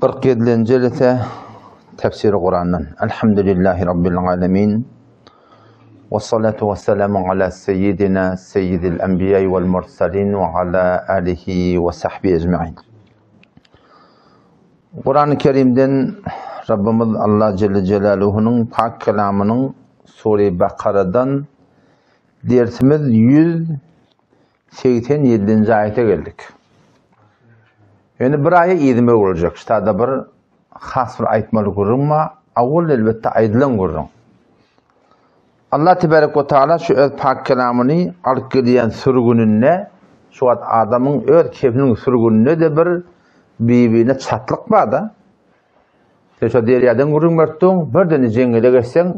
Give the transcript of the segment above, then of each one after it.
47-nji jelese Tefsiri Kurandan. Elhamdülillahi Rabbil alemin. Ve salatu ve selamu ala seyyidina seyyidil enbiya vel mursalin ve ala alihi ve sahbihi ecmain. Kur'an-ı Kerim'den Rabbimiz Allah Celle Celaluhu'nun pak kelamının Sure-i Bakara'dan dersimiz 187-nji aýata geldik. Ýöne bir aýa yzyma öwrüljek. Ştada bir has bir aýtmaly gürrüň bar. Awwal elbetde aýdylan gürrüň. Allah tebarek we taala şu öz pak kelamyny alyp gelýän sürgüninde şu wagt adamyň öz kefiniň sürgüninde-de bir bir-birine çatlyk bar-da. Sen şo derýadan gürrüň beripdiň, birden jeňňele geçseň,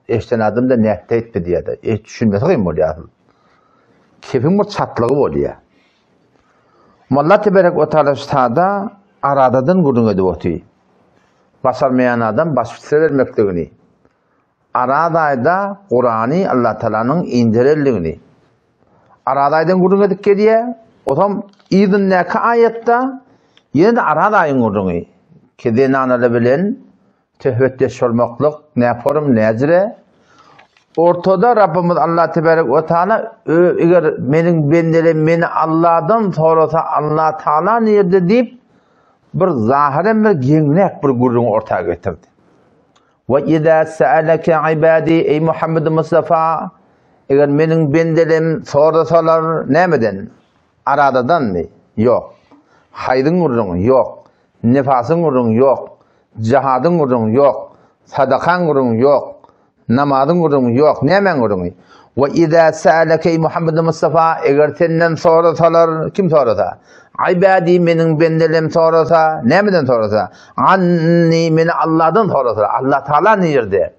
eşden adam-da nätdi etdi diýýär-de. E, düşünmesi kyn bolýar asyl. Kefiň bir çatlygy bolýar. Molla teberek we taala sada aradadan gürrüň edip otyr. Başarmaýan adam baş pitire bermekligini, Araz aýda Kurany Allah Taalanyň inderenligini Araz aýdan gürrüň edip gelýär. Otam yzyndaky aýatda ýene-de Araz aýyň gürrüňi. Ki zenanalar bilen söhbetdeş bolmaklyk näporum näjire. Ortada Rabbimiz Allah tebarek we taala eger meniň bendelerim meni Allahdan sorasa Allah Taala nirde diýip bir zahyrem bir geňräk bir gürrüňi orta getirdi. We izâ se'eleke ibâdî, Eý Muhammed Mustafa, eger meniň bendelerim sorasalar nämeden? Aradadanmy? Ýok. Haýzyň gürrüňi? Ýok. Nifasyň gürrüňi? Ýok. Jahadyň gürrüňi? Ýok. Sadakaň gürrüňi? Ýok. Namazyň gürrüňi? Ýok. Nämäň gürrüňi? We izâ se'eleke, Eý Muhammed Mustafa, eger senden sorasalar, kim sorasa? Ibadi meniň bendelem sorasa, nämeden sorasa? Anni meni Allahdan sorasa, Allah Taala nirde?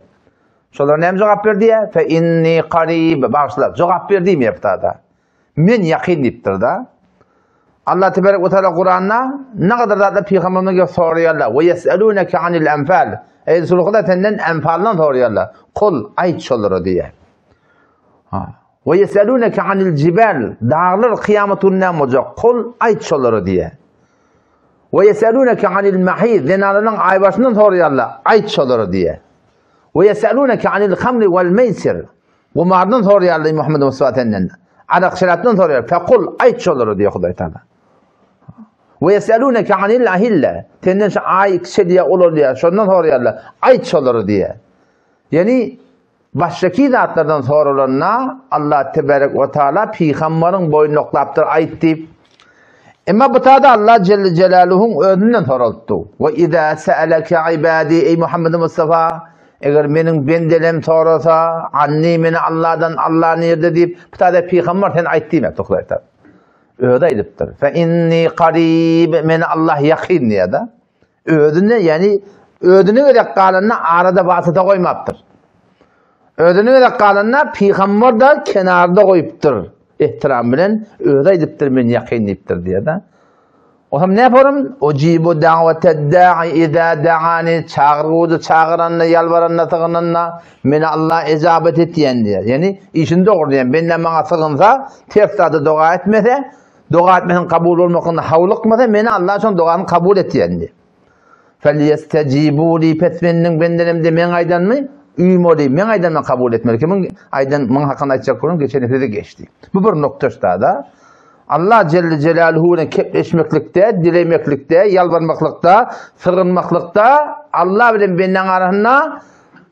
Şolar näme jogap berdi ya? Fe inni qarib, bagyşla, jogap berdi diýmeýär bu Men ýakyn diýipdir da. Allah tebarek we taala Kuranda ne kadar zatlar pygamberimize soraýarlar. We yeselunke anil enfal. Ey Resulullah senden enfaldan soraýarlar. Kul aýt şolara diýýär. Ha. We yeselunke anil jibal. Daglar kyýamat günü näme boljak? Kul aýt şolara diýýär. We yeselunke anil mahid. Zenanlaryň aýbaşyndan soraýarlar. Aýt şolara diýýär. We yeselunke anil hamri wal meysir. Gumardan soraýarlar Muhammed Mustafa senden. Arak şerapdan soraýar. Fekul aýt şolara diýýär Hudaý Taala. We yeselunke anil ahille. Senden şu aý kiçelýär, ulalýar. Şondan soraýarlar. Aýt şolara diýýär. Ýani başdaki zatlardan soralanda Allah tebarek we taala pygambaryň boýnuna oklapdyr aýt diýip. Emma bu tada Allah Celle Celaluhuň özünden soralypdy. We iza sa'alaka ibadi ey Muhammed Mustafa eger meniň bendelem sorasa anni meni Allahdan Allah nirde diýip bu tada pygambar sen aýt diýmekdi Hudaý Taala. Özi aýdypdyr. Fe inni qarib meni Allah ýakyn diýýär-de. Özüne, ýagny özüne gerek galanda arada wasyta goýmapdyr. Özüne gerek galanda pygamber da kenarda goýupdyr. Ehtiram bilen özi aýdypdyr men ýakyn diýipdir diýýär-de. Otam ne yaparım? Ucibu da'vete da'i iza da'ani çagyrgudy çagyranda, ýalbaranda, sygynanda meni Allah icabet etýän diýýär. Ýagny işini dogry diýýän. Bende maňa sygynsa, ters zada doga etmese, Doga etmesiň kabul bolmaklygyna howlukmasa, meni Allah şoň dogany kabul etýän diýip. Felyestejibu li pes meniň bendelemde meň aýdanymy uýmaly, meň aýdanymy kabul etmeli. Kimiň aýdan muň hakynda aýtjak gürrüň geçen sözi geçdi. Bu bir nokta ştada. Allah Celle Celaluhu bilen kepleşmeklikde, dilemeklikde, ýalbarmaklykda, sygynmaklykda Allah bilen bendäň arasynda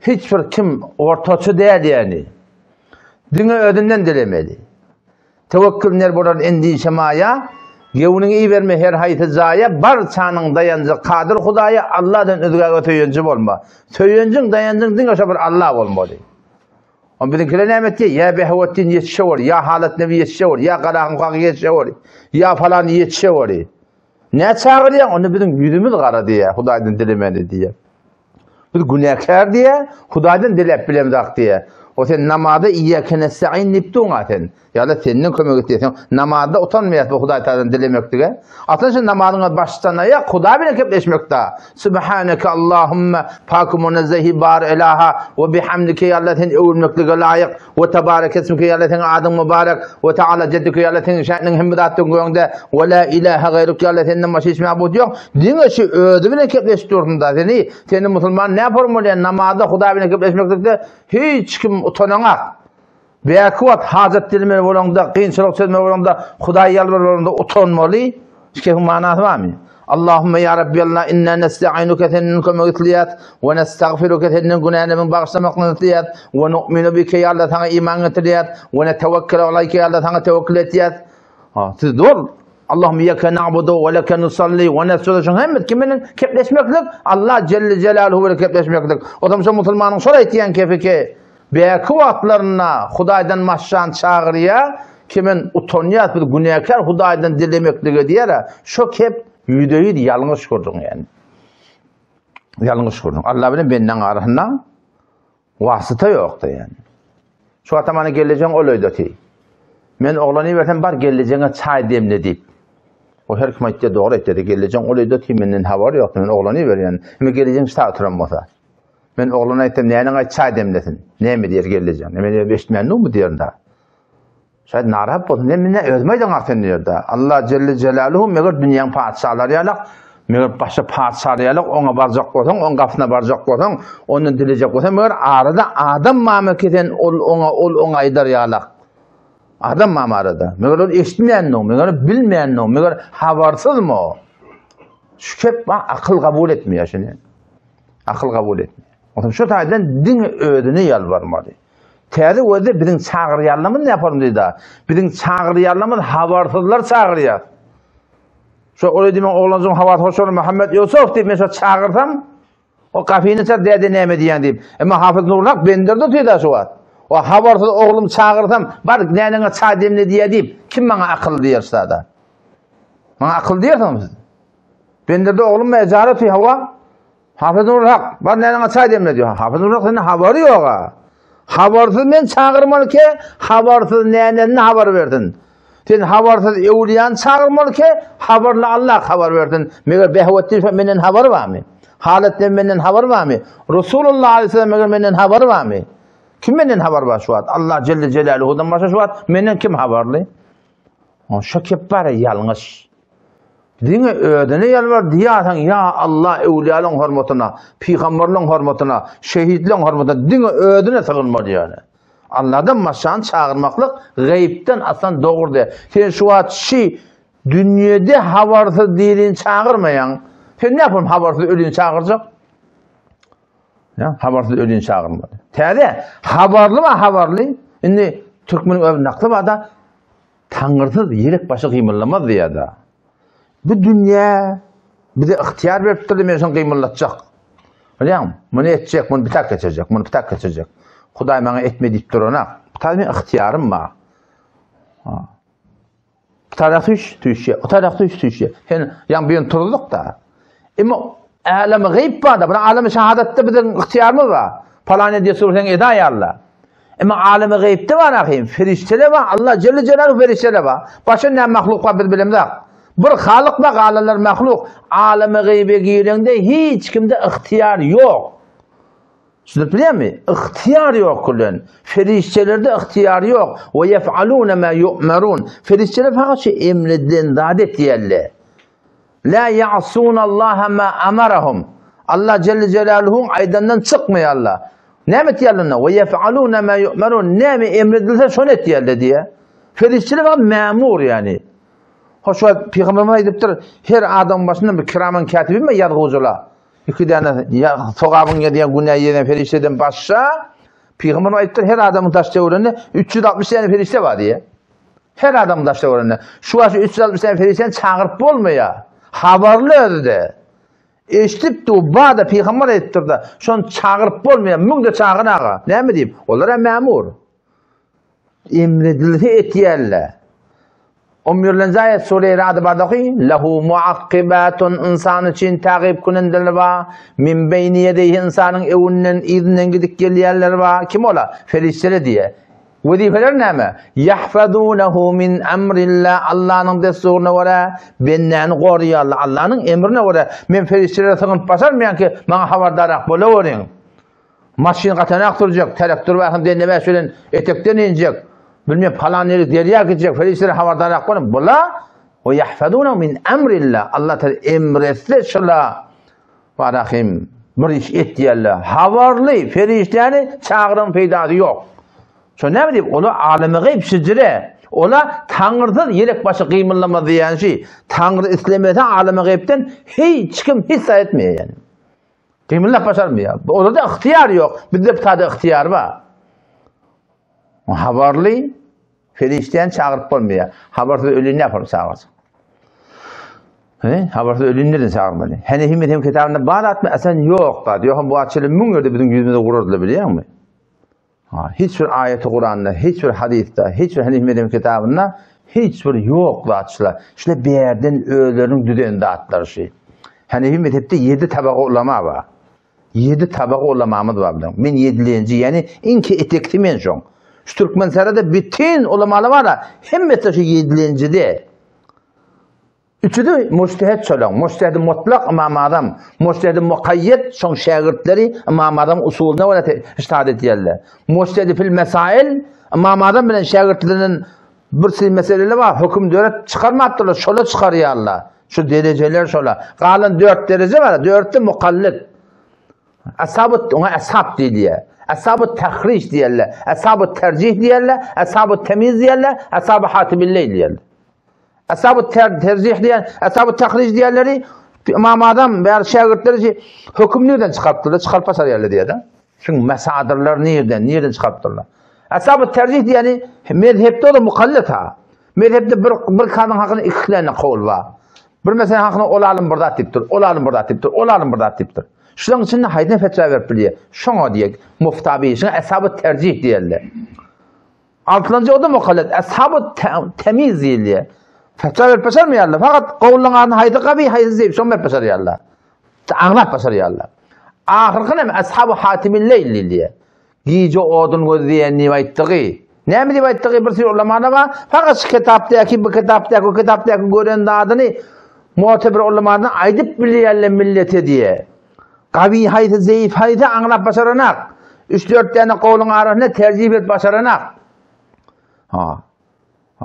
hiç bir kim ortaçy däl ýani. Diňe özünden dilemeli. Tewekkül ner bolar endişe maýa, Gewniňi iberme her haýsy jaýa, Barçanyň daýanjy Kadyr Hudaýa, Alladan özgäge söýenji bolma. Söýenjiň, daýanjyň diňe şo bir Alla bolmaly. Onda biziňkiler näme etdi? Ýa Behawetdin ýetişeweri, ýa Halat Nebi ýetişeweri, ýa Garahym Kaky ýetişeweri, ýa falan ýetişeweri. Nä çagyrýaň? Onda biziň ýüzümiz gara diýýär, Hudaýdan dilemeli diýýär. Biz günäkär diýýär, Hudaýdan diläp bilemzok diýýär. O sen namazda Iyyâke nesta'in diýip durňa sen. Ýa-da senden kömek isleýärsiň. Namazda utanmaýas bu Hudaý Tagaladan dilemeklige. Aslynda şu namazyňa başdan aýak Hudaý bilen gepleşmekde. Subhaneke Allahumma pak munezzehi bar ilaha we bihamdike ýa Allah sen öwülmeklige laýyk we tebarek ismike ýa Allah seň adyň mübarek we taala jedduke ýa Allah seň şäniň hemme zatdan göňde we la ilaha gaýruk ýa Allah senden başga hiç mabud ýok. Diňe şu özi bilen gepleşip dursun da seni. Seni musulman näme bolýar namazda Hudaý bilen gepleşmeklikde hiç kim utanaňak. Bäki wagt hajat dilemeli bolaňda, kynçylyk çözmeli bolaňda, Hudaýa ýalbarmaly bolaňda utanmaly. Şu kefiň manasy barmy? Allahumma ya Rabbi Allah inna nesta'inuke senden kömek isleýäs we nestagfiruke senden günälerimizi bagyşlamaklygyny isleýäs we nu'minu bike ya Allah saňa iman getirýäs we netewekkel alayke ya Allah saňa tewekkül etýäs. Ha, siz dol Allahumma iyyaka na'budu we leke nusalli we nesjudu şuň hemmesi kim bilen kepleşmeklik? Allah Celle Celaluhu bilen kepleşmeklik. O zaman şu musulmanyň şol aýtýan kefi ki Bäki wagtlarynda Hudaýdan maşşany çagyrýar, ki men utanýas biz günäkär Hudaýdan dilemeklige diýer-ä, şo kep ýüzde-ýüz ýalňyş gürrüň ýani. Ýalňyş gürrüň. Allah bilen bendäň arasynda wasyta ýokdy ýani. Şu wagtam ana gellejeň ol öýdeti. Men oglany ibersem bar gellejeňe çaý demle diýip. O her kim aýtýar dogry aýtýar gellejeň ol öýdeti menden habar ýokdy men oglany iberýän. Indi gellejeň şta oturan bolsa. Men oglana aýtsam, näniň aýt çaý demlesin. Näme diýer gellejeň. Men ýa eşitmän durmy diýerin da. Şaýt narahat bolsun. Men men özüm aýdan ak sen diýer da. Allah Celle Celaluhu meger dünýäň patyşalary ýalak, meger başga patyşalary ýalak oňa barjak bolsaň, oň gapysyna barjak bolsaň, ondan dilejek bolsaň, meger arada adam barmy ki sen ol oňa ol oňa aýdar ýalak. Adam barmy arada? Meger ol eşitmänmi, meger bilmänmi, meger habarsyzmy o? Şu kep akyl kabul etmeýär şuny. Akyl kabul etmeýär. Onsoň şu taýdan diňe özüne ýalbarmaly. Täze gözde biziň çagyrýanlarymyz ne yaparym diýdi. Biziň çagyrýanlarymyz habarsyzlar çagyrýar. Şu ol diýmek oglanjyň hawasy hoş bolan Muhammed Ýusuf diýip men şo çagyrsam, o gapyny çar däde näme diýýän diýip. Emma Hafyz Nurhak bendirdi diýdi şu wagt. O habarsyz oglum çagyrsam, bar näneňe çaý demle diýýär diýip, kim maňa akyl diýer şada? Maňa akyl diýersiňmi siz? Bendirde oglum mejara tüý hawa. Hafyz Nurhak, bar näneňe çaý demle diýýär. Hafyz Nurhak senden habary ýok ha. Habarsyz men çagyrmaly ki, habarsyz nänesine habar bersin. Sen habarsyz öwliýany çagyrmaly ki, habarly Allah habar bersin. Meger Behwetdin şo menden habary barmy? Haletden menden habary barmy? Resulullah aleyhisselam meger menden habary barmy? Kim menden habar bar şu wagt? Allah Celle Celaluhu'dan başga şu wagt menden kim habarly? Şo kep bar ýalňyş. Diňe özüne ýalbar diýýärsiň, ýa Allah öwliýalaryň hormatyna, pygamberleriň hormatyna, şehitleriň hormatyna diňe özüne sygynmaly ýöne. Allahdan başgany çagyrmaklyk gaýypdan aslan dogry däl. Sen şu wagt şi dünýede habarsyz dirini çagyrmaýaň. Sen näme yapalım habarsyz ölüni çagyrjak? Ya, habarsyz ölüni çagyrmaly. Täze habarly we habarly. Indi türkmeniň öz nakly bar da Taňyrsyz ýelek başy gymyllamaz diýýär-de. Bu dünýä bize ygtyýar beripdir-de, men şony gymyldatjak. Bilýäňmi? Muny etjek, muny bitak geçirjek, muny bitak geçirjek. Hudaý maňa etme diýip duranok. Bu taýda meniň ygtyýarym bar. Bu taýda tüýş, tüýşýär. Bu taýda tüýş, tüýşýär. Sen ýaňy bir ýerini turuzdyk-da. Emma älemi gaýyp bar-da, bir älemi şahadatda biziň ygtyýarymyz bar. Palan edýär, sen edaý Alla. Emma alemi gaýypda bar ahim, ferişteler bar, Allah Celle Celaluhu ferişteler bar. Başga näme mahluk bar biz bilemzok. Bir Halyk bar, galanlar mahluk. Alemi gaýyba gireňde hiç kimde ygtyýar ýok. Düşünip bilýärmi? Ygtyýar ýok küllen. Feriştelerde ygtyýar ýok. We yef'aluna ma yu'marun. Ferişteler fakat şu emredilen zady etýärler. La ya'sunallaha ma amarahum. Allah Celle Celaluhuň aýdandan çykmaýarlar. Näme etýärler onda? We yef'aluna ma yu'marun. Näme emredilse şony etýärler diýýär. Perişdeler wagt mämur ýani. Hoş wagt Pygamberimiz aýdypdyr, her adamyň başynda bir kiraman kätibi mi ýazgyjylar. Iki däne sogabyň ýazýan, günä ýazýan perişdeden başga Pygamberimiz aýdypdyr, her adamyň daş töwereginde 360 däne perişde bar diýýär. Her adamyň daş töwereginde. Şu wagt şu 360 däne perişdäni çagyryp bolmaýar. Habarly özi-de. Eşidip dur, bada pygamber aýdypdyr-da, şony çagyryp bolmaýar, müň-de çagyr aga. Näme diýip? Olar hem mämur. Emredilse etýärler. On birlenji aýat sure Ra'da bar oky, Lehu muakkibatun ynsan üçin tagyp kunendeler bar, min beýni ýedeýhi ynsanyň öňünden yzyndan gidip gelýänler bar. Kim ola? Perişdeler diýýär. Wezipeleri näme? Ýahfazunehu min emrillah Allanyň dessuryna görä bendäni goraýarlar. Allanyň emrine görä men perişdelere sygynyp başarmaýan ki, maňa habardarak bolaweriň. Maşyn gatanak sürjek, terektor barham denne bäş bilen etekden injek. Bilmem palan ýeri derýa gidjek, perişdeler habardarak boluň. Bula we ýahfazuna min emrillah. Allah Teala emretse şula Barahim bir iş et diýerler. Habarly perişdäni çagyryň peýdasy ýok. Şo näme diýip, ola alemi gaýyp şijire. Ola Taňrysyz ýelek başy gymyldamaz diýýän şi. Taňry islemese alemi gaýypdan hiç kim hiç zat etmeýär ýani. Gymyldap başarmaýar. Olarda ygtyýar ýok. Bizde bu taýda ygtyýar bar. Habarly perişdäni çagyryp bolmaýar. Habarsyz ölini näpar çagyrjak? He, habarsyz ölini nirden çagyrmaly? Henefi mezhebiň kitabynda bar zatmy? Aslynda ýok zat. Ýogsam bu açyly müň ýerde biziň ýüzümize gurardylar bilýäňmi? Ha, hiç bir aýaty Kuranda, hiç bir hadysda, hiç bir Henefi mezhebiň kitabynda hiç bir ýok zat şular. Şular bärden özleriniň düzen zatlary şu. Henefi mezhepde 7 tabaka ulama bar. 7 tabaka ulamamyz bar biziň. Men ýedilenji, ýani iňki eteksi men şoň. Şu Türkmenistanda bütün ulamalar bar, hemmesi şu ýedilenjide. Üçüsi mujtehid şolaň, mujtehidi mutlak Ymam Azam, mujtehidi mukaýýed şoň şägirtleri Ymam Azam usulyna görä ijtihad edýärler. Mujtehidi fil mesail Ymam Azam bilen şägirtlerinden bir sürü meseleler bar, höküm döret çykarmapdyrlar, şola çykarýarlar. Şu derejeler şola. Galan dört dereje bar, dörtde mukallid. Ashabu oňa ashab diýilýär. Ashabu tahrij diýerler, ashabu terjih diýerler, ashabu temiz diýerler, ashabu hatibilleýl diýerler. Ashab-y terzih diýen, ashab-y tahrij diýenleri Imam Azam bäri şägirtleri höküm nirden çykarypdyrlar, çykaryp başarýarlar diýýär-de. Şuň mesadyrlar nirden, nirden çykarypdyrlar. Ashab-y terzih diýeni mezhepde o da mukallit ha. Mezhepde bir bir kazyň hakyny iki tane kowul bar. Bir mesele hakyny ol alym bir zat diýipdir, ol alym bir zat diýipdir, ol alym bir zat diýipdir. Şunuň içinde haýsyna fetwa berip bilýär? Şoňa diýek, muftabi, şuňa ashab-y terzih diýerler. Altynjy o-da mukallet, ashabu temiz diýilýär. Fetwa berip başarmaýarlar. Fakat gowulyň adyny haýsy gaby, haýsy zeýip, şony berip başarýarlar. Aňlap başarýarlar. Ahyrky näme? Ashabu hatimil leýl diýilýär. Gije odun gözleýän diýip aýtdygy. Näme diýip aýtdygy bir sürü ulamada bar. Fakat şu kitapdaky, bu kitapdaky, bu kitapdaky gören zadyny mu'tebir ulamadan aýdyp bilýärler millete diýe. Gawy haýsy, zeýif haýsy aňlap başaranak. Üç-dört däne gowulyň arasynda terjih berip başaranak. Ha.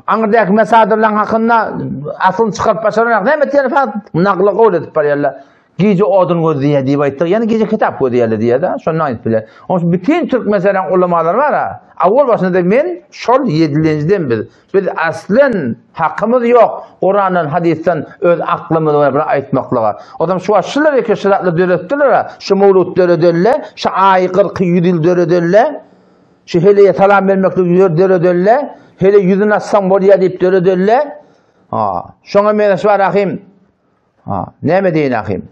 Aňyrdaky mesadyrlaryň hakynda asyl çykaryp başaranak. Näme etýär fat? Nagla gowul edip barýarlar. Gije odun gözleýär diýip aýtdyk. Ýani gije kitap gözleýärler diýýär-de. Şondan aýdyp biler. Onuň üçin bütin türk meseläň ulamalary bar-a. Awwal başynda men şol ýedilenjiden biz. Biz aslen hakymyz ýok Kurandan hadysdan öz aklymyz bilen bir aýtmaklyga. Odam şu wagt şular eke şu zatlar döretdiler şu mawlud döredelle, şu aý 40 100 ýyl döredelle, şu heleýe salam bermeklik ýör döredelle, hele ýüzüni açsaň bolýar diýip döredelle. Ha, şoňa meňzeş bar ahim. Ha, näme diýin ahim?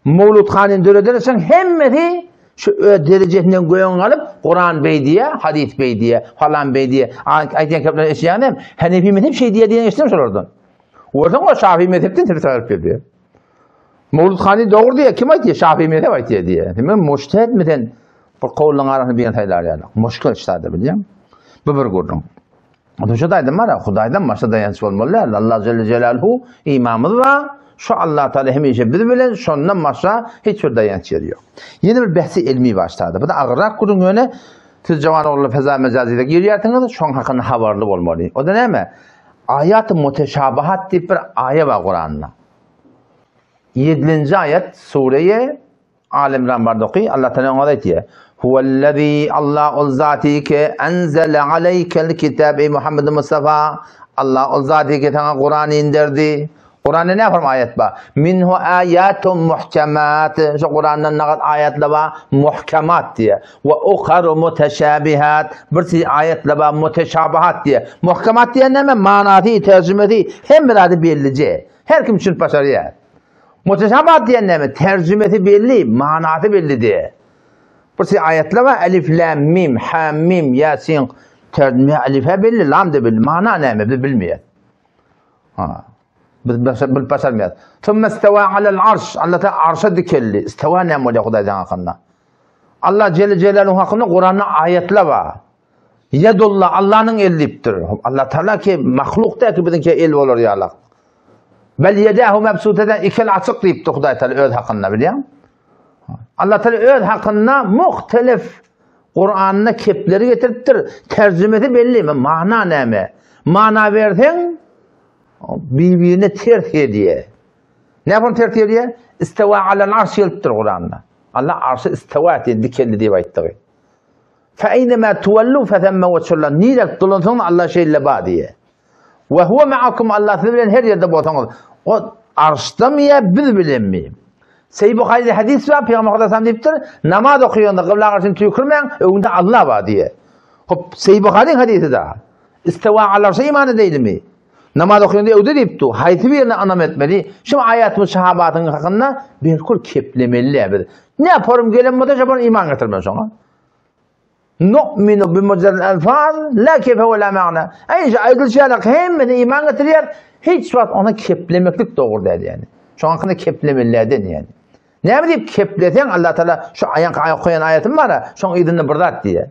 Mawlud hanyny döreden üçin hemmesi şu öz derejesinden göýün galyp, Kuran beý diýe, hadis beý diýe, falan beý diýe. Aýtýan kepler eşýän hem, Hanefi mezhep şey diýe diýen eşitdim şolardan. Görseň o Şafi mezhepden tefsir alyp geldi. Mawlud hany dogry diýe, kim aýtýar? Şafi mezhep aýtýar diýe. Sen mujtehid mi sen? Bir kowluň arasyny bilen saýlar ýaly. Muşkil ştada bilýän. Bu bir gürrüň. Şu aýdym bar, Hudaýdan başga daýanç bolmaly däl. Allah Celle Celaluhu imamymyz bar. Şu Allah Teala hemişe biz bilen, şondan başga hiç bir daýanç ýeri ýok. Ýene bir behsi ilmi başlady. Bu da agyrrak gürrüň ýöne siz jawan ogullar feza mejazide girýärsiňiz, şoň hakynda habarly bolmaly. O da näme? Aýat-y muteşabihat diýip bir aýa bar Kuranda. 7-nji aýat sureýe Al Imran barda oky, Allah Teala oňa aýtýar. Huwellezî Allah ol zati ki enzele aleykel kitab ey Muhammed Mustafa. Allah ol zati ki sana Kur'an indirdi. Kur'anda ne form ayet bar? Minhu ayatun muhkemat. Şu Kur'andan nagat ayetler bar, muhkemat diye. Ve ukaru muteşabihat. Bir sürü ayetler bar, muteşabihat diye. Muhkemat diye näme? Manasy, tercümesi hemme zady bellice. Her kim düşünip başarýar. Muteşabihat diýen näme? Terjümesi belli, manasy belli diýe. Bir şey aýatlar bar, elif, lam, mim, ha, mim, ýasin. Terjüme elife belli, lam da belli. Mana näme? Biz bilmeýäris. Ha. Biz bilip başarmaýarys. Summa istawa alel arş. Allah Teala arşa dikeldi. Istawa näme bolýar Hudaýdan hakynda? Allah Celle Celaluhu hakynda Kuranda aýatlar bar. Yedullah Allah'nyň eli diýipdir. Allah Teala ki mahluk däl ki biziňki el bolar ýalak. Bel yedahu mabsutatan iki el açyk diýipdir Hudaý Teala öz hakynda bilýän. Allah Teala öz hakynda muhtelif Kur'anda kepleri getiripdir. Terjimesi belli, mana näme? Mana berseň bir-birine ters gelýär. Näme ters gelýär? Istewa alal arş gelipdir Kur'anda. Allah arşy istewa etdi, dikeldi diýip aýtdy. Fe eýnemâ tuwellû fethemme wejhullah. Nirek dolansaňyz Allah şeýle bar diýýär. Ve huve ma'akum Allah siz bilen her ýerde bolsaňyz. O arşdamy ýa biz bilenmi? Sahih Buhari'de hadis bar, Peygamber Aleyhisselam diýipdir, namaz okaýanda gybla garşyny tüýkürmäň, öňünde Allah bar diýýär. Hop, Sahih Buhari'nin hadisi da. Istewa alal arşa iman edeýlimi? Namaz okaýanda öwde diýipdi. Haýsy birine ynam etmeli? Şu aýat bu sahabatyň hakynda belkul keplemeli biz. Ne forum gelen bolsa şo iman getirmeli şoňa. Nu'minu bi mujarrad alfaz la keyfe we la ma'na. Aýny şu aýdylyşy ýaly hemmesine iman getirýär. Hiç wagt ona keplemeklik dogry däl ýani. Şoň hakynda keplemelilerden ýani. Näme diýip kepleseň Allah Taala şu aýan okaýan aýatym bar, şoň yzynda bir zat diýýär.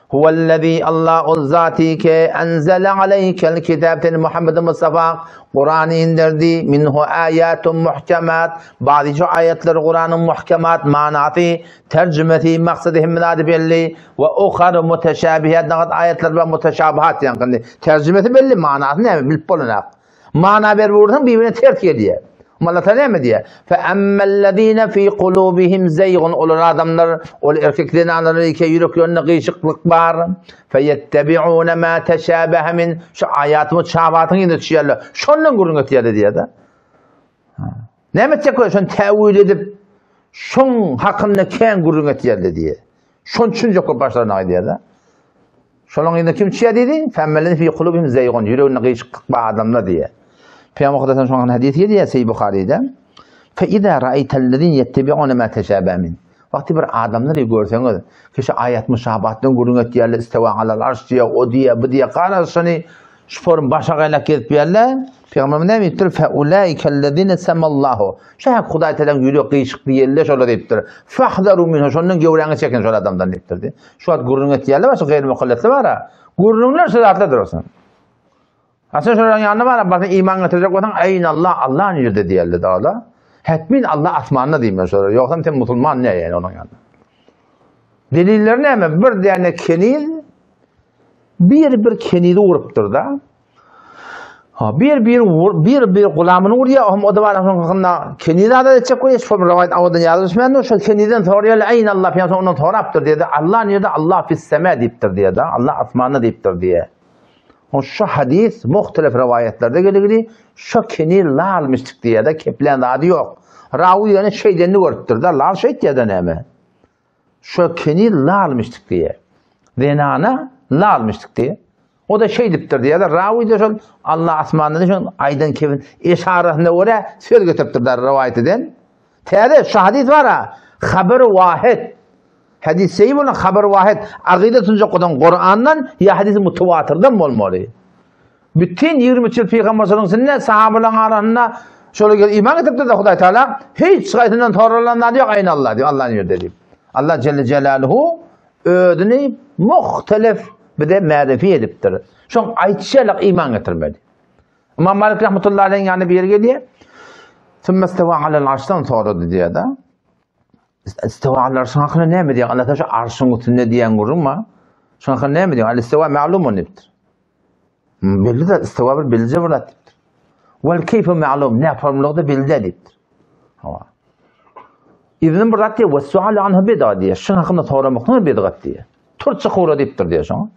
Huwellezî Allahu zati ke enzele aleykel kitab sen Muhammed Mustafa Kur'any indirdi minhu ayatun muhkemat bazı şu ayetler Kur'an'ın muhkemat manasy tercümesi maksady hemme zady belli we uhar muteşabihat nagat ayetler we muteşabihat ýaňky tercümesi belli manasy näme bilip bolanak Mana berip ursaň bir-birine ters gelýär. Allah Taala näme diýýär? Fe emmellezine fi kulubihim zeygun olar adamlar, ol erkek zenanlar ki ýüreklerinde gyşyklyk bar. Fe yettebi'une ma teşabehe min şu aýatyň şabatyň ýüzüne düşýärler. Şondan gürrüň etýärler diýýär-de. Näme etjek bolýar? Şony täwil edip, şoň hakynda kän gürrüň etýärler diýýär. Şony düşünjek bolup başlaryna aýdýar-da. Şolaryň ýerine kim çyýar diýdi? Femmellezine fi kulubihim zeýgun, ýüreginde gyşyklyk bar adamlar diýýär. Pygamber Hudaýdan şoňa hadys gelýär Sahih Buharyda. Fe iza ra'aytellezine yettebi'une ma teşabaha min. Wagty bir adamlary görseňiz, kişi aýat muşabahatdan gürrüň etýärler, istewa alal arş diýýär, o diýýär, bu diýýär, garaz şony şu forum başa gaýlap gezip ýärler. Pygamberimiz näme diýipdir? Fe ulaikellezine semallahu. Şu hak Hudaý Tealanyň ýüregi gyşyk diýenler şolar diýipdir. Fahzaru minhu, şondan göwräňi çekin şol adamdan diýipdir. Şu wagt gürrüň etýärler başga gaýry mukallesler bar. Gürrüňler şu zatlar dursun. Aslynda şolaryň ýanyna baryp barsaň iman getirjek bolsaň, Eýn Allah, Allah nirde diýerler dagla. Hetmin Allah asmanda diýmeli şolar. Ýogsam sen musulman ne ýani onuň ýanynda. Deliller näme? Bir däne keniz bir bir kenizi urupdyr da. Ha, bir bir vur, bir bir gulamyny urýar, hem o da bar şoň hakynda keniz azat etjek bolýar, şol rowaýat awadan ýazylyşmaýandyr, şol kenizden soraýar, Eýn Allah pyýan ondan sorapdyr diýdi. Allah nirde? Allah fis sema diýipdir diýdi. Allah asmanda diýipdir diýdi. O şu hadis muhtelif rowaýatlarda geligini şo keniz lalmyşdyk diýýär-de, keplän zady ýok. Rawy ýöne şeýdenini görüpdir-de, lal şeýtýär-de näme? Şo keniz lalmyşdyk diýýär. Zenana lalmyşdyk diýýär. O da şeýdipdir diýýär. Rawy da şol Allah asmanda şol aýdan kebin eşarasyna görä söz getiripdir da rowaýat eden. Täze şu hadis bar ha. Haber wahid. Hadis seýi bolan haber wahid. Agyda tunjak bolan Kur'andan ýa hadis mutawatyrdan bolmaly. Bütün 23 ýyl pygamberçiligiň içinde sahabalaryň arasynda şolar gelip iman getiripdir de Hudaý Teala hiç haýsyndan soralan zady ýok aýna Allah diýip Allah nirde diýip. Allah Celle Celaluhu özüni muhtelif bize märifi edipdir. Şoň aýtşalyk iman getirmedi. İmam Malik rahmetullahi aleyhin ýanyna bir gelýär. Sümme istewa alel arşdan sorady diýýär-de. Istewa alel arşyň hakynda näme diýýär? Allah şu arşyň üstünde diýen gürrüň bar. Şoň hakynda näme diýýär? Al istewa ma'lumun diýipdir. Belli de istewa bir belli bir zat diýipdir. Wal keyfe ma'lum ne formulada belli diýipdir. Hawa. Ibn bir zat diýip, we sualu anhu bid'a diýip, şuň hakynda soramak bid'at diýip. Tur çyk ura diýipdir diýip şoňa.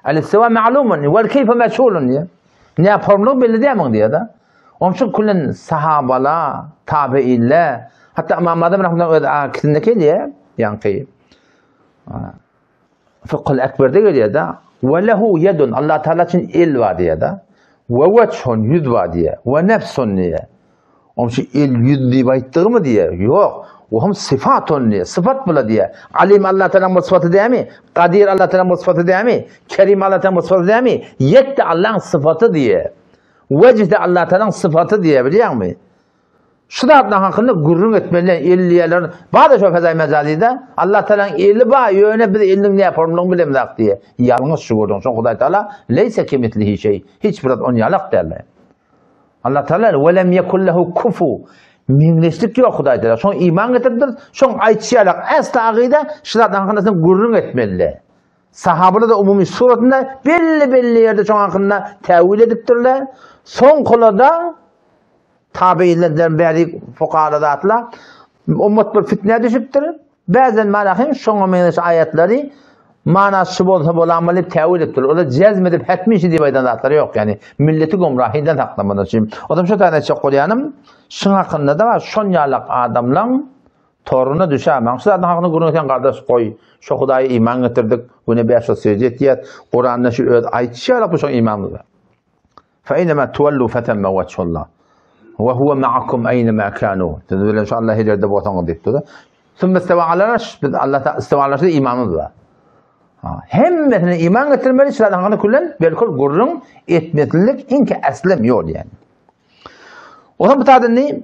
Al istewa ma'lumun wal keyfe meçhulun diýip. Ne formulada belli diýemiň diýip-de. Onuň üçin küllen sahabala, tabiinler, hatta Imam Azam rahmetullah öz akisinde gelýär, ýaňky Fıkhul Ekberde gelýär-de, we lehu yedun, Allah Taala üçin el bar diýýär-de. We wechun ýüz bar diýýär. We nefsun diýýär. Onuň üçin el ýüz diýip aýtdygymy diýýär. Ýok. We hum syfatun diýýär. Syfat bula diýýär. Alim Allah Taala bu syfaty dämi? Kadir Allah Taala bu syfaty dämi? Kerim Allah Taala bu syfaty dämi? Ýet de Allah'ın syfaty diýýär. Wejh-de Allah Tagalaň sypaty diýýär, bilýäňmi? Şu zatlaryň hakynda gürrüň etmeli, el diýýärler. Bar-da şo fezaý mejazyda, Allah Tagalaň eli bar, ýöne biz eliniň näme formlygyny bilemzok diýýär. Ýalňyş şu gürrüň. Şoň Hudaý Tagala leýse kemislihi şeý. Hiç bir zat on ýalak däldir. Allah Tagala we lem yekun lehu kufu. Meňzeşlik ýok Hudaý Tagala. Şoň iman getiripdir. Şoň aýtşy ýalak äsli agyda şu zatlaryň hakynda sen gürrüň etmeli. Sahabalar-da umumy suratynda belli-belli ýerde şoň hakynda täwil edipdirler. Soňkularda Tabeýinlerden bäri fukara zatla ummat bir fitnä düşüpdir. Bäzen malahym şoňa meňzeş aýatlary manasy şu bolsa bolamaly diýip täwil edipdir. Olar jezm edip hetmi şi diýip aýdan zatlary ýok. Ýani milleti gomrahydan saklamak üçin. Odam şu taýdan aýtjak bolýanym, şuň hakynda da şon ýalak adamlaň toruna düşämäň. Şu zadyň hakynda gürrüň etýän gardaş goý. Şo Hudaýa iman getirdik. Güne bäş wagt sežde etýäs. Kuranda şu öz aýtşy ýalak bu şoň imanymyz. Feýnema tuwellu fetemme wejhullah. We huwe ma'akum eýnema kanu. Siz bilen şu Allah her ýerde bolsaňyz diýipdir. Sümme istewa alal arş. Biz Allah ta istewa alal arşda imanymyz bar. Ha, hemmesine iman getirmeli, şu zadyň hakyny küllen belkul gürrüň etmeslik iňki aslem ýol ýani. Onuň bu tadyny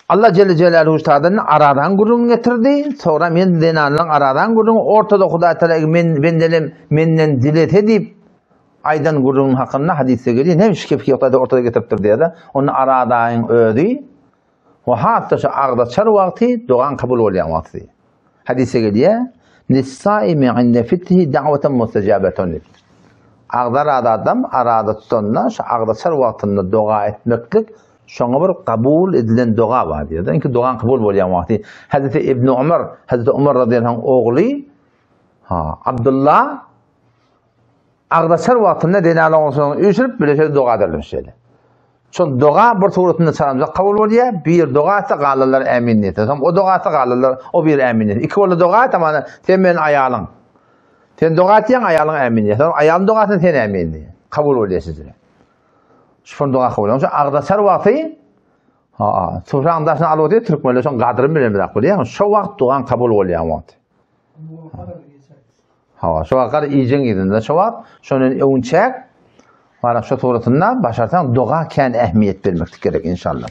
Allah Celle Celaluhu şu tadyny aradan gürrüň getirdi. Sonra men zenanlaryň aradan gürrüň ortada Hudaý Taala men bendelem menden dilese diýip Aýdan gürrüňiň hakynda hadysda gelýär, näme şu kepki ýagdaýda ortada getiripdir diýýär-de, onda Aradaýyň özi we hat-da şu agzaçar wagty dogaň kabul bolýan wagty. Hadysda gelýär, Lis-saimi inde fitrihi da'watun mustajabatun diýipdir. Agzar adam arada tutanda şu agzaçar wagtynda doga etmeklik şoňa bir kabul edilen doga bar diýýär. Çünki dogaň kabul bolýan wagty. Hazreti Ibn Umar, Hazreti Umar radiyallahu anh ogly ha Abdullah Agzaçar wagtynda zenanlaryň ortasyna üýşürip, bileşe doga ederlermiş şeýle. Şol doga bir suratynda çalamjak kabul bolýar, bir doga etse galanlar ämin diýse. Soň o doga etse galanlar o bir ämin diýse. Iki boldy doga et, amana sen meniň aýalyň. Sen doga etýäň, aýalyň ämin diýse. Soň aýalyň dogasyny sen ämin diý. Kabul bolýar sizde. Şol doga kabul. Şol agzaçar wagty ha, sufraň daşyna alyp otyr türkmenler şoň gadryny bilemizak bolýar. Şo wagt dogaň kabul bolýan wagty. Hawa, şo wagt gara iýjeň yzynda şo wagt, şondan öňçäk bara şo suratynda başarsaň doga kän ähmiýet bermeklik gerek inşallah.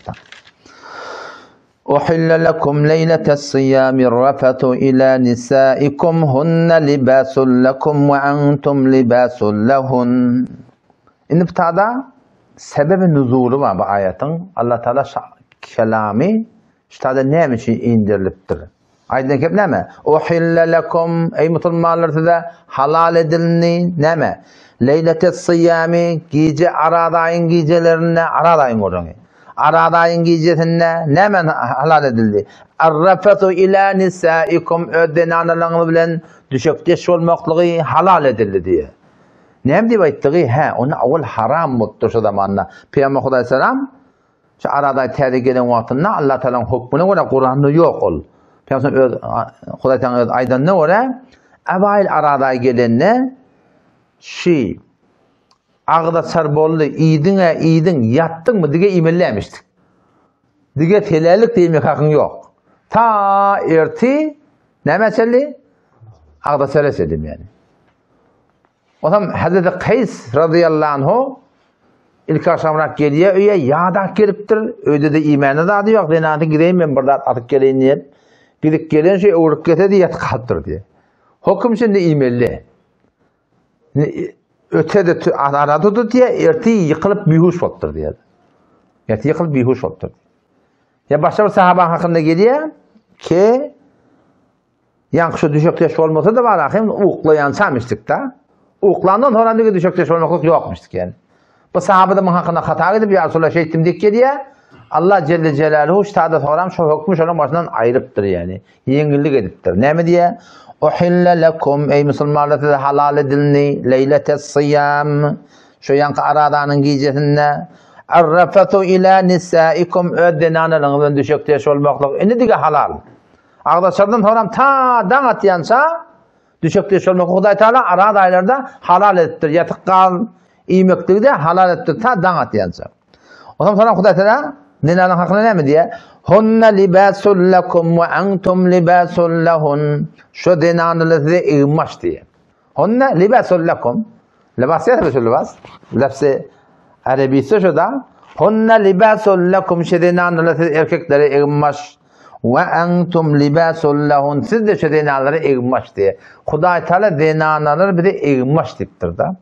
Uhilla lekum leýletes syýamir rafatu ila nisaikum hunna libasul lekum we antum libasul lahun. Indi bu tada sebebi nuzuly bar bu aýatyň. Allah Taala kelamy şu tada näme üçin indirilipdir? Aýdylan gep näme? Uhilla lekum, eý musulmanlar size halal edilindi, näme? Leýletes syýamy, gije Araz aýyň gijelerinde, Araz aýyň gürrüňi. Araz aýyň gijesinde näme halal edildi? Ar-rafatu ila nisaikum, öz zenanalaryňyz bilen düşekdeş bolmaklygy halal edildi diýýär. Näme diýip aýtdygy? Hä, onda owal haram bolupdyr şo zamanda. Pygamber Hudaý salam Şu Aradaý täze gelen wagtynda Allah Taalanyň hukmuna görä Kuranda ýok ol. Pygamber öz Hudaý Taala öz aýdanyna görä Abaýyl Aradaý gelende şi agzaçar boldy, iýdiň-ä iýdiň, ýatdyňmy dige iýmelimişdik. Dige telelik diýmek hakyň ýok. Ta erti näme çenli? Agzaçara çenli ýani. Onam Hazreti Kays radıyallahu anhu ilk akşamrak gelýär öýe, ýadak gelipdir. Öýde-de iýmäne zady ýok. Zenanasy gideýin men bir zat atyp geleýin diýip, gidip gelen şey öwrüp gelse diýip galypdyr diýip. Hokum şimdi iýmeli. Öte-de ara tutdy diýip, erti ýykylyp bihuş bolupdyr diýip. Erti ýykylyp bihuş bolupdyr. Ya başga bir sahaba hakynda gelýär ki Ýaňky şu düşekdeş bolmasa-da bar ahym uklaýançamyşdyk-da. Uklandan soňra nige düşekdeş bolmaklyk ýokmuşdyk ýani. Bu sahaba-da muň hakynda hata edip, ýa Resulallah şeýtdim diýip gelýär. Allah Celle Celaluhu ştada soram şu hökmi şonuň başyndan aýrypdyr ýani. Ýeňillik edipdir. Näme diýýär? Uhilla lekum eý musulmanlar size halal edildi leýletes syýam. Şu ýaňky arazanyň gijesinde Ar-rafatu ila nisaikum öz zenanalaryňyz bilen düşekdeş bolmaklyk indi dige halal. Agzaçardan soňram ta daň atýança düşekde şolmak Hudaý Taala araz aýlarda halal edipdir. Ýatyk gal iýmekligi-de halal edipdir ta daň atýança. Ondan soňra Hudaý Taala zenanyň hakynda näme diýýär? Hunna libasul lakum we antum libasul lahun. Şu zenanlar size egin-baş diýýär. Hunna libasul lakum. Libas ýa şu libas? Lebsi. Arebisi şu da. Hunne libasul lekum şu zenanlar siz erkeklere eginbaş. We entum libasul lehun siz de şu zenanlara eginbaş diýe. Hudaý Taala zenanlar bize eginbaş diýipdir da.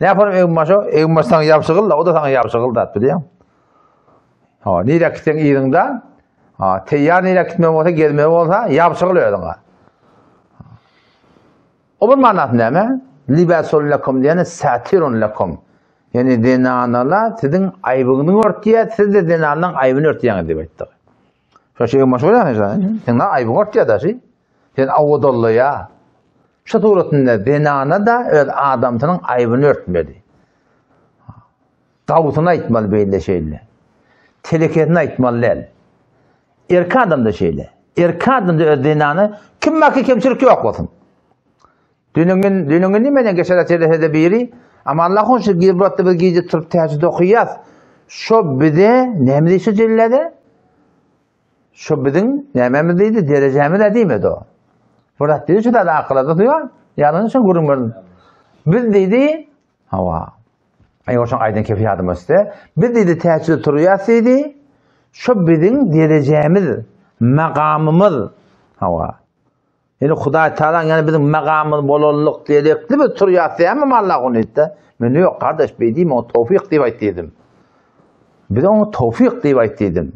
Ne yapalım eginbaş o? Eginbaş sana ýapşygyl da, o da sana ýapşygyl da bilýän. Ha, nirä gitseň yzyňda? Ha, teýýar nirä gitmek bolsa, gezmek bolsa, ýapşygyl özüňe. O bir manasy näme? Libasul lekum diýeni satirun lekum. Ýani zenanalar siziň aýbyňyzy örtýär, siz de zenanyň aýbyny örtýäňiz diýip aýtdy. Şo şeýle maşgala ýa, sen aýbyňy örtýär da şi. Sen awodallaýa. Şu suratynda zenana da öz adamsynyň aýbyny örtmeli. Gawusyny aýtmaly beýle şeýle. Telekesini aýtmaly däl. Erkek adam da şeýle. Erkek adam da öz zenany kim baki kemçilik ýok bolsun. Dünüňin dünüňin nimeden geçer telefede biri ama Allah hoş girbatda bir gije turup täjid okaýas. Şo bize näme diýse jellede? Şo biziň nämemiz diýdi, derejämiz diýmedi o. Bir zat diýdi, şu zat akyla tutýar. Ýalan şo gürrüň berdim. Biz diýdi, hawa. Aý oşoň aýdan kefi ýadyma düşdi. Biz diýdi täçde turýas diýdi. Şo biziň derejämiz, magamymyz. Hawa. Ýöne Hudaý Taala ýani biziň magamymyz bolanlyk gerekli biz turýas diýämi Allah ony diýdi. Men ýok gardaş beý diýme o towfyk diýip aýt diýdim. Biz oňa towfyk diýip aýt diýdim.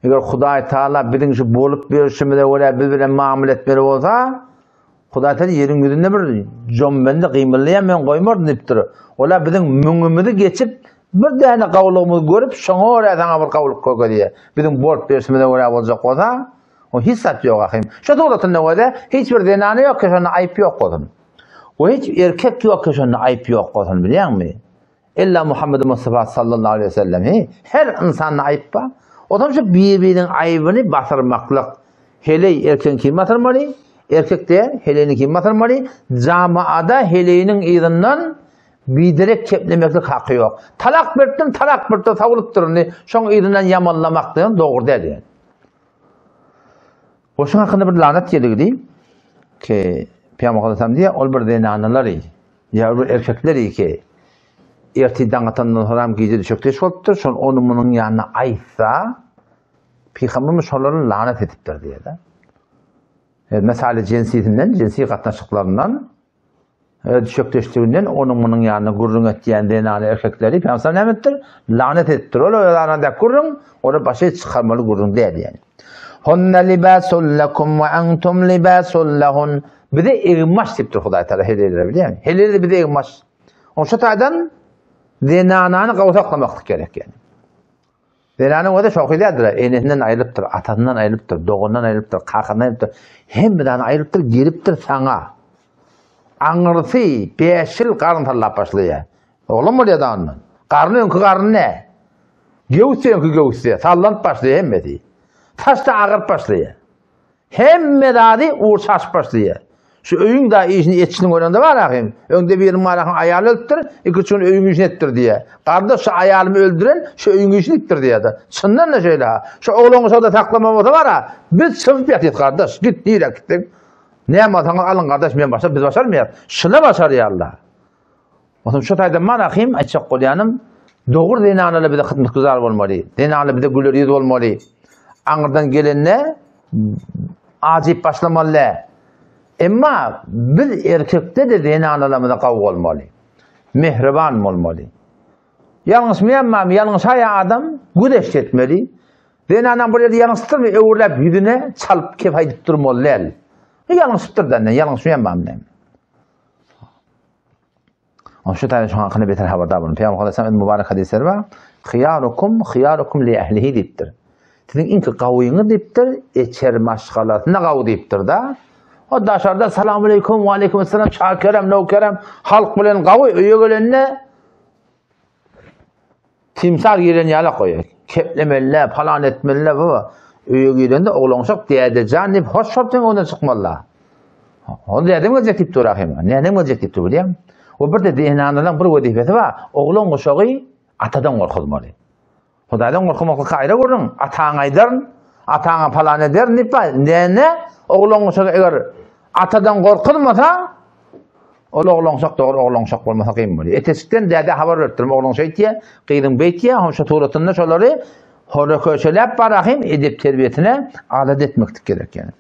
Eger Hudaý Taala biziň şu bolup berişimize görä biz bilen mamla etmeli bolsa, Hudaý Taala ýeriň ýüzünde bir jombende gymyldaýan men goýmardym diýipdir. Olar biziň müňümizi geçip bir däne gawlygymyzy görüp şoňa görä saňa bir gawlyk görkezýär. Biziň bolup berişimize görä boljak bolsa, O hiç zat ýok ahym. Şu suratynda göze hiç bir zenana ýok ki şonda aýyp ýok bolsun. We hiç erkek ýok ki şonda aýyp ýok bolsun bilýäňmi? Illa Muhammed Mustafa sallallahu aleyhi ve sellem. He, her insanda aýyp bar. O zaman şu bir-biriniň aýybyny basyrmaklyk. Heleý erkegiň kim basyrmaly? Erkek de heleýini kim basyrmaly? Jamaada heleýiniň yzyndan biderek keplemeklik haky ýok. Talak beripdim, talak beripdim, sawulypdyr indi. Şoň yzyndan ýamanlamak diýen dogry däl diýen. Goşun hakynda bir lanat geldi ki Peygamber Aleyhisselam diýýär, ol bir zenanalary ýa bir erkekleri ki ertir daň atandan soňra gije düşekdeş bolupdyr, şol ony munuň ýanyna aýtsa, Peygamberimiz şolary lanat edipdir diýýär. Mesaly jinsisinden, jinsi gatnaşyklaryndan Öz düşekdeşliginden onuň munuň ýanynda gürrüň etýän zenany erkekleri Pygamber näme etdir? Lanet etdir. Ol öz arasyndaky gürrüň, ony başa çykarmaly gürrüň däl ýani. Hunna libasul lekum we entum libasul lehun. Bize eginbaş diýipdir Hudaý Taala heleýlere bilýäňmi? Heleýler bize eginbaş. Oň şu taýdan zenanany gawy saklamaklyk gerek ýani. Zenanyň özi şohy däldir, enesinden aýrylypdyr, atasyndan aýrylypdyr, doganyndan aýrylypdyr, kakasyndan aýrylypdyr. Hemmeden aýrylypdyr, gelipdir saňa. Aňyrsy 5 ýyl garyn sallap başlaýar. Oglan bolýar da ondan. Garny öňki garny ne? Göwüs öňki göwüs, sallanyp başlaýar hemmesi. Saç da agyryp başlaýar. Hemme zady ugur çaşyp başlaýar. Şu öýüň da işini etişini görende bar ahym. Öňde biriniň bar ahym aýaly ölüpdir, ikinji gün öýüň işini etdir diýýär. Gardaş şu aýalymy öldüren şu öýüň işini etdir diýýär-de. Çyndan da şeýle ha. Şu ogluňy şoda saklama bolsa bar ha, biz çyzyp ýatyrys gardaş. Git nirä gitseň. Näme alsaňyz alyň gardaş men başar biz başarmaýarys. Şuna başarýarlar. Onsoň şu taýdan man ahym aýtjak bolýanym, dogry zenanalar bize hyzmatgüzar bolmaly. Zenanalar bize güler ýüz bolmaly. Aňyrdan gelende ajyp başlamaly däl. Emma biz erkekde-de zenanalarymyza gawy bolmaly. Mähriban bolmaly. Ýalňyşmaýanmamy, ýalňyşaýan adam göz etmeli. Zenanaň bir ýerde ýalňyşypdyrmy, öwürläp ýüzüne çalyp kep aýdyp durmaly däl. Ýalňyşypdyr da, ýalňyşmaýanmamy. Onuň şu taýdan şoň hakynda beter habardar boluň. Pygamber Aleyhisselam öz mübarek hadysleri bar. Hyýarukum hyýarukum li ehlihi diýipdir. Siziň iň gawyňyz diýipdir, eçer maşgalasyna gawy diýipdir da. O daşarda salam aleyküm, we aleyküm esselam, şakerem, nowkerem, halk bilen gawy öýe gelende Timsah giren ýaly goýar. Keplemeli, palan etmeli bu. Öýe girende oglanşak däde jan diýip hoş bolup sen ondan çykmaly. Ol dädem geljek diýip dur ahym. Nänem geljek diýip dur bilýäň. O bir de zenanlaryň bir wezipesi bar. Oglan guşagy atadan gorkuzmaly. Hudaýdan gorkmaklyk aýra görüň. Ataňa aýdaryn, ataňa palan ederin diýip bar. Näne oglan guşagy eger atadan gorkuzmasa. Ol oglanşak dogry oglanşak bolmasa kyn bolýar. Eteşikden däde habar beripdir. Oglan şeýtýär, gyzyň beýtýär, hom şu suratynda şolary hora köşeläp barahym edep terbiýesine adat etmeklik gerek ýani.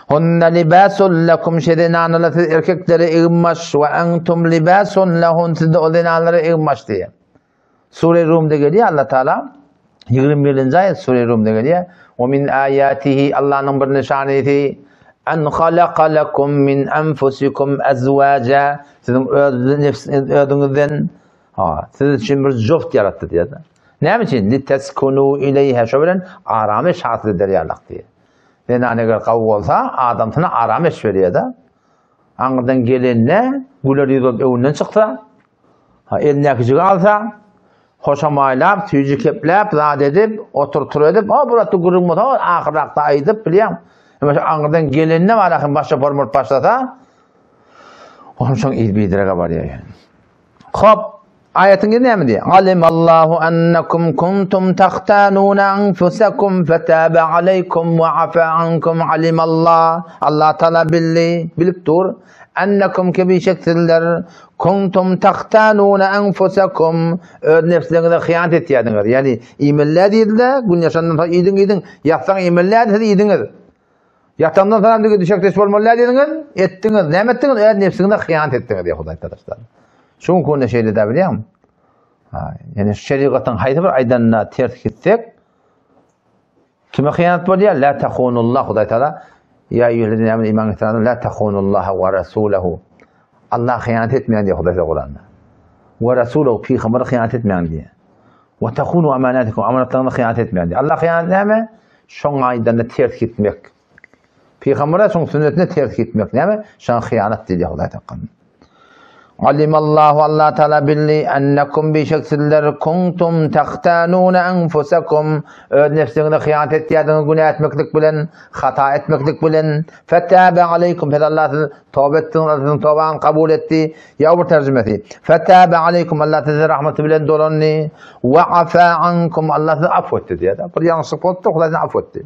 Hunna libasun lakum şezenanalar siz erkeklere egin-baş we entum libasun lahun siz de o zenanlara egin-baş diýýär. Sure Rumda gelýär Allah Taala 21-nji aýat Sure Rumda gelýär. Wa min ayatihi Allah'nyň bir nyşanysy an halaka lakum min anfusikum azwaja siziň öz nefs özüňizden ha siz üçin bir joft ýaratdy diýýär. Näme üçin? Liteskunu ileýha şo bilen aramyş hasyl eder ýalak diýýär. Zenan eger gawy bolsa, adamsyna aramyş berýär-de. Aňyrdan gelende güler ýüz bolup öňünden çyksa, Ha, elindäkijigi alsa, hoşamaýlap, süýji kepläp, zat edip, otur-tur edip, o buratda gürrüň bolsa, ahyrrakda aýdyp, bilýäň. Emma şu aňyrdan gelende bar hem başa formulyp başlasa, onuň soň yz bidirege barýar. Hop, aýatyň ýeri näme diýýär? Alimallahu annakum kuntum tahtanuna anfusakum fataba alaykum wa afa ankum alimallah. Allah Taala bildi, bilip dur. Ennekum ki bişek sizler kuntum tahtanuna enfusakum öz nefsleriňize hyýanat etýärdiňiz. Ýagny iýmeli diýildi, gün ýaşandan soň iýdiň iýdiň, ýatsaň iýmeli siz iýdiňiz. Ýatandan soň hem düşekdeş bolmaly diýdiňiz, etdiňiz. Näme etdiňiz? Öz nefsiňize hyýanat etdiňiz diýýär Hudaý Tagala. Şu günde şeýle de bilýäňmi? Ha, ýani şerigatyň haýsy bir aýdanyna ters gitsek, Kime hyýanat bolýar? La tahunullah Hudaý Taala Ýa eýýühellezine amenu iman getiren adamlar la tahunullaha we rasulahu. Allah hyýanat etmeýän diýýär Hudaý Taala Kuranda. We rasulahu pygambere hyýanat etmäň diýýär. We tahunu amanatikum amanatlaryňyza hyýanat etmäň diýýär. Allah hyýanat näme? Şoň aýdanyna ters gitmek. Pygambere şoň sünnetine ters gitmek näme? Şoňa hyýanat diýilýär Hudaý Taala. Alimallahu Allah Taala bildi ennekum bişek sizler kuntum tahtanuna enfusakum öz nefsiňize hyýanat etýärdiňiz günä etmeklik bilen hata etmeklik bilen fetabe aleykum pes Allah siz toba etdiňiz siziň tobaňyzy kabul etdi ýa bir terjimesi fetabe aleykum Allah sizi rahmeti bilen dolandy we afa ankum Allah sizi afw etdi diýýär bir ýalňyşlyk bolupdyr Hudaý sizi afw etdi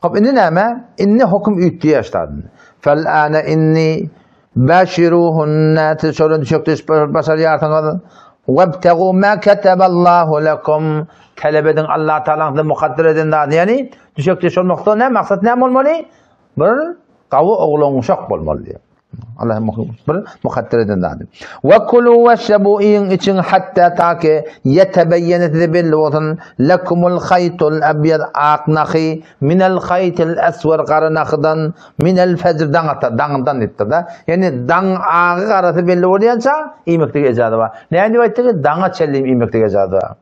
Hop indi näme indi höküm üýtgeýär ştadyny fel ana inni Başiruhunna siz şolara düşekdeş başarýarsyňyz. Webtegu ma kataballahu lekum. Talap ediň Allah Taalaň size mukadder eden zadyny. Ýagny düşekdeş bolmakda näme maksat näme bolmaly? Bir gawy oglan uşak bolmaly diýip. Allah bir mukadder eden zady. Ve kulu veşrebu iýiň içiň hatta ta ki yetebeyyene size belli bolsun lekumul haytul abyad ak nahy minel haytil aswar gara nahydan Minel fejr daň atar, daňdan diýipdir-de. Ýagny daň agy garasy belli bolýança iýmeklige ejaza bar. Näme diýip aýtdyk? Daňa çenli iýmeklige ejaza bar.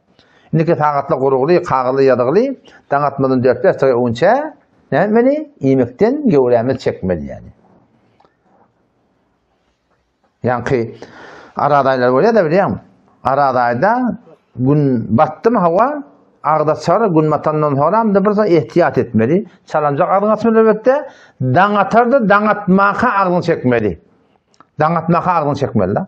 Indiki sagatlar gurugly, kagyzly, ýazygly, daň atmadan dört-bäş dagy öňçä näme etmeli? Iýmekden göwrämizi çekmeli ýagny. Ýaňky Araz aýlary bolýar-da bilýäňmi? Araz aýda gün batdymy hawa, agda çar, gün batandan soňram-da bir ehtiyat etmeli. Çalanjak agzyňy açmaly elbetde. Daň atarda daň atmaka agzyňy çekmeli. Daň atmaka agzyňy çekmeli-de.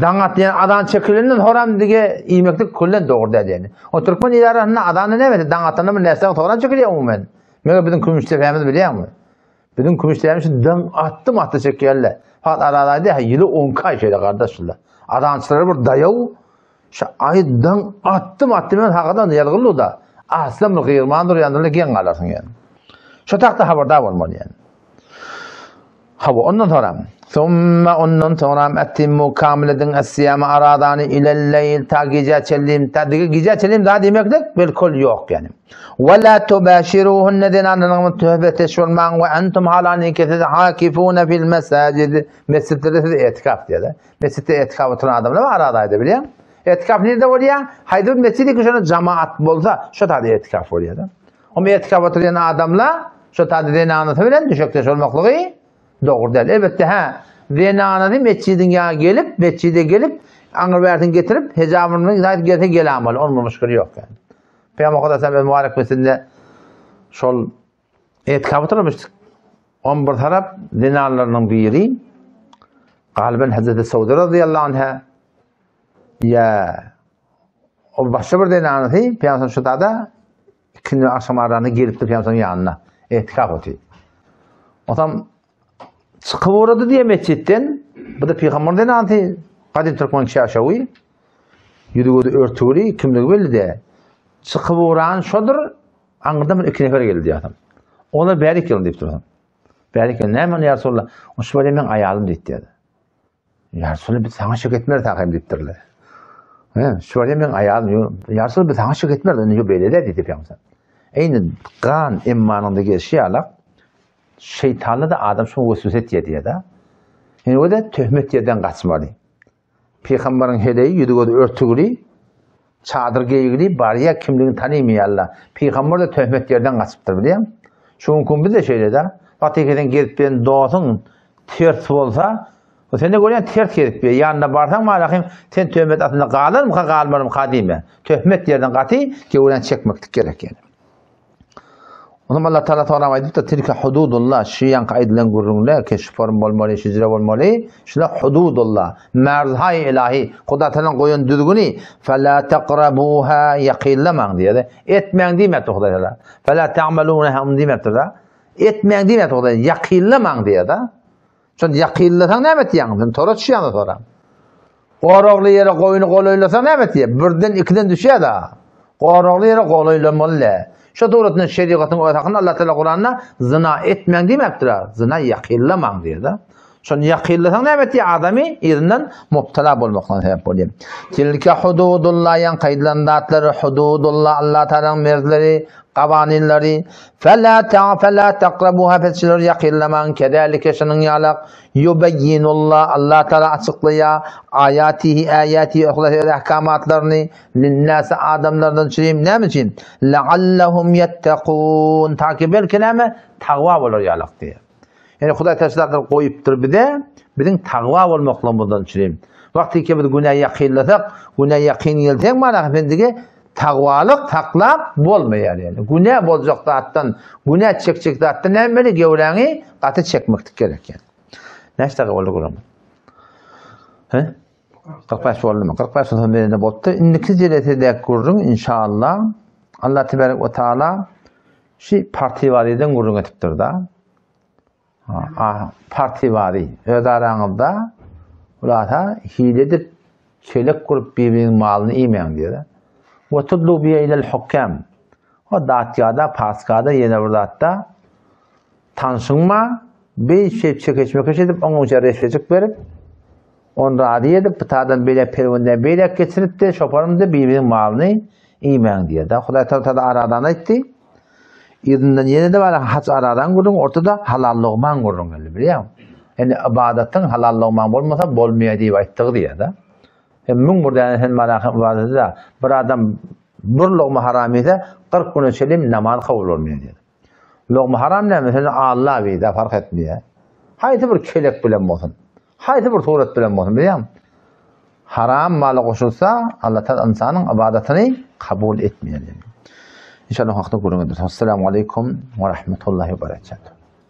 Daň at ýa azan çekilenden soňram dige iýmeklik küllen dogry däl ýani. O türkmen il arasynda azany näme? Daň atanda bir närsä soňram çekilýär umuman. Meger biziň kümüşdepämiz bilýäňmi? Biziň kümüşdämi şu daň atdym atdy çekýärler. Fakat aralaýda ha ýyly 12 aý şeýle gardaş şular. Azançylara bir daýaw şu aý daň atdym atdy men hakadan ýazgyldy da. Aslan bir gyrman durýandyr geň galarsyň ýani. Şu takda habardar bolmaly ýani. Hawa ondan soňra Summa ondan soňra etimmu kamil ediň es-siýama aradany ilel-leýl ta gijä çenli ta gijä çenli da diýmeklik bilkul ýok ýani. Ve la tubashiruhunne zenanlaryňyz töhbetdeş bolmaň we entum halani ki siz hakifune fil mesajid mesjitlerde siz etikaf diýýär. Mesjitde etikaf oturan adamlar bar arada bilýän. Etikaf nirde bolýar? Haýsy bir mesjide ki şonda jamaat bolsa, şo taýda etikaf bolýar. Omy etikaf oturýan adamlar şo taýda zenanasy bilen düşekdeş bolmaklygy dogry däl. Elbetde hä, zenanasy mesjidiň ýa gelip, mesjide gelip, aňyr bärsin getirip, hijabyny zaýt gelse gelamaly, onuň bir muşkili ýok ýani. Peygamber Hudaý sen öz mübarek mesjidinde şol etikaf oturmyş. On bir tarap zenanlarynyň biri galyban Hazreti Sauda radıyallahu anha ya o başga bir zenanysy Peygamber şu da ikindi akşam arasynda gelipdi Peygamberin ýanyna etikaf otyr. Otam çykyp ugrady diýe mesjitden. Bu-da pygamber zenanysy, gadym türkmen çärşewi. Ýüzi-gözi örtügli, kimligi belli däl. Çykyp ugran şodur, aňyrdan bir iki nefer geldi diýýär. Olar bärik gelin diýip dursun. Bärik gelin, näme ýa Resulallah? O şu bolýa meň aýalym diýip diýýär. Ýa Resulallah biz saňa şek etmeris ahym diýipdirler. He, şu bolýa meň aýalym. Ýa Resulallah biz saňa şek etmeris, indi beýle däl diýdi pygamber. Eýni gan emmanyňda gelşi ýalak, şeýtanda da adam şuňa weswese etýär diýýär-de. Indi o-da töhmet ýerden gaçmaly. Pygambaryň heleýi ýüzi-gözi örtügli, çadyr geýigli, barýa kimligini tanymaýarlar. Pygambar-da töhmet ýerden gaçypdyr, bilýäňmi? Şu günki gün biz-de şeýle-dä. Wagty sen gezip bilen dostuň ters bolsa, o sen-de görýän ters gezip biýär. Ýanyna barsaň malahym, sen töhmet astynda galarmyka, galmarmyka diýme. Töhmet ýerden gaty gewrän çekmeklik gerek ýene. Onam Allah Taala sorap aýdypdyr, Tilke hududullah, şu ýaňky aýdylan gürrüňler, ki şu form bolmaly, şijre bolmaly, şular hududullah, merzhaý ilahi, Huda Taalaň goýan düzgüni, fela taqrabuha, ýakynlamaň diýýär. Etmäň diýmepdir Hudaý Taala. Fela ta'malunaha diýmepdir-de. Etmäň diýmepdir Hudaý, ýakynlamaň diýýär-de. Şony ýakynlasaň näme etýäň? Sen tora düşýäň sonra. Goragly ýere goýny golaýlasaň näme etýär? Birden, ikiden düşýär-de. Goragly ýere golaýlamaly däl. Şu suratynda şerigatyň öz hakynda Allah Teala Kuranda zina etmäň diýmepdir. Zina ýakynlamaň diýýär-de. Şony ýakynlasaň näme etýär? Adamy yzyndan mubtala bolmakdan sebäp bolýar. Tilke hududullah ýaňky aýdylan zatlar hududullah Allah Tealanyň merzleri, Gawanynlary, Fela ta fela taqrabuha pes şulary ýakynlamaň, kezalike şunuň ýalak, Ýubeýýinullah, Allah Tagala açyklaýar, aýatihi äýatihi yhlas öz ahkamatlaryny, linnäsi adamlardan üçin, näme üçin? Leallehum ýettekun, ta ki belki näme? Tagwa bolar ýalak diýýär. Ýani Hudaý Tagala şu zatlary goýupdyr bize, biziň tagwa bolmaklygymyzdan üçin. Wagty ki biz günä ýakynlasak, günä ýakyn gelseň mana efendige Tagwalyk saklap bolmaýar ýani. Günä boljak zatdan, günä çekjek zatdan näme göwräňi gaty çekmeklik gerek ýani. Näçe dakika boldy gürrüň? He? 45 boldumy? 45 bolsa mende bolupdy. Indiki jelesedäki gürrüň inşallah Allah tebarek we taala şu partiýalardan gürrüň etipdir da. Partiýaly öz araňyzda hulasa hile edip çelek gurup bir-biriniň malyny iýmäň diýýär. Wa tudlu bi ilal hukam. O datýada, paskada ýene bir zatda tanşyňma beý şey çekeç-mekeç edip oňa uja reşwejik berip ony razy edip bu tadan beýle perwende beýläk geçirip de şoparym de bir-biriniň malyny iýmäň diýýär. Hudaý Tagala aradan aýtdy. Yzyndan ýene-de bar haç aradan gürrüň, ortada halal logmaň gürrüň geldi, bilýäňmi? Indi ybadatyň halal logmaň bolmasa bolmaýar diýip aýtdygy diýýär-de. Hem 1001 däne sen malahyň ybadaty-da, bir adam bir logma haram iýse, 40 güne çenli namaz kabul bolmaýar diýýär. Logma haram näme? Sen Alla diýdi, fark etmeýär. Haýsy bir kelek bilen bolsun, haýsy bir surat bilen bolsun, bilýäňmi? Haram mala goşulsa, Allah Taala ynsanyň ybadatyny kabul etmeýär. İnşallah hakda gürrüň ederis. Assalamu aleýkum we rahmetullahi we berekatuh.